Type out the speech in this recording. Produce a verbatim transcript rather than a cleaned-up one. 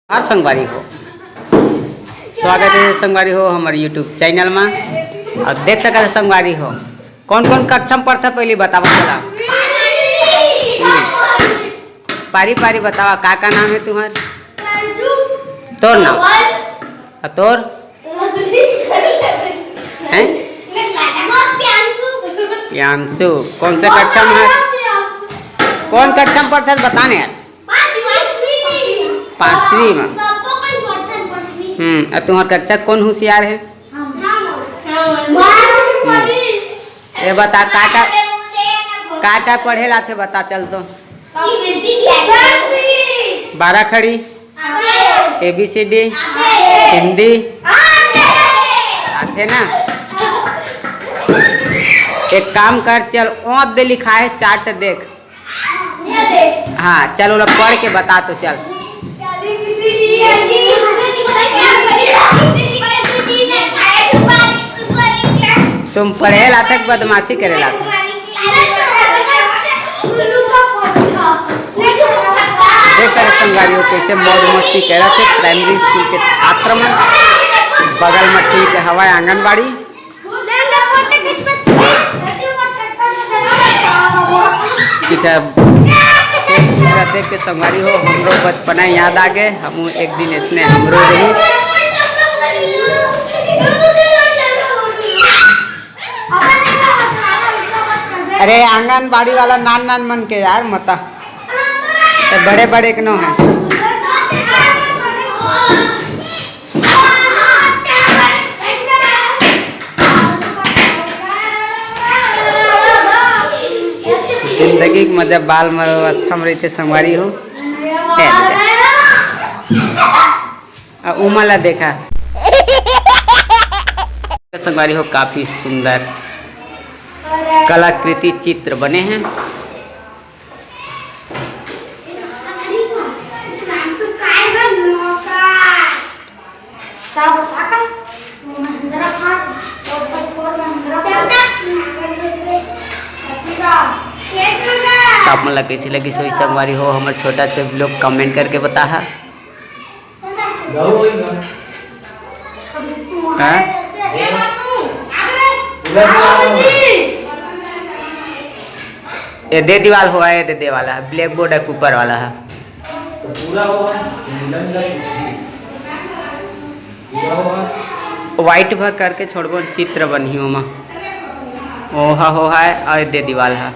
हाँ संगवारी हो, स्वागत है संगवारी हो हमर YouTube चैनल में। और देख सकत है संगवारी हो, कौन कौन कक्षा में पढ़ता, पहले बतावा चला। हम्म। पारी पारी बतावा, का का नाम है तुम्हार? तोर नाम? और तोर? हैं? प्यांशु। कौन से कक्षा में है? कौन कक्षा में पढ़ता है, बता ना यार। पांचवी में। हम्म, और तुम्हार कक्षा कौन होशियार है? हम्म। ये बता, का का, का का पढ़े लाथे, बता चल तो। बारह खड़ी, A B C D, Hindi आथे ना। एक काम कर, चल, ओत दे लिखा है, चार्ट देख। हाँ, चल, ओला पढ़ के बता तो, चल। तुम पढ़े लाथक, बदमाशी करे लाथक। देख सकत संगवारी हो, कैसे मौज मस्ती करे से प्राइमरी स्कूल के छात्र मन। बगल में ठीक हवय आंगनबाड़ी। ठीक है, देख के संगवारी हो, हमरो बचपना याद आ गए, हम एक दिन इसने हमरो रही। अरे, आंगनबाड़ी वाला नान नान मन के यार, मता, तो बड़े बड़े के नो है। जिंदगी के मजा बाल अवस्था में रहते संगवारी हो। आ, उमा ला देखा। संगवारी हो, काफी सुंदर कलाकृति चित्र बने हैं। तो आप मन ला कैसे लगी सोई संगवारी हो, हमर छोटा से लोग कमेंट करके बताहा। हाँ? ये दे दीवाल होगा, ये दे दे वाला है, ब्लैक बोर्ड है, ऊपर वाला है। तो पूरा होगा, नीलम का कुर्सी। पूरा होगा। व्हाइट भर करके छोड़बो, चित्र बनही ओमा। ओहा हो है, और दे दीवाल है।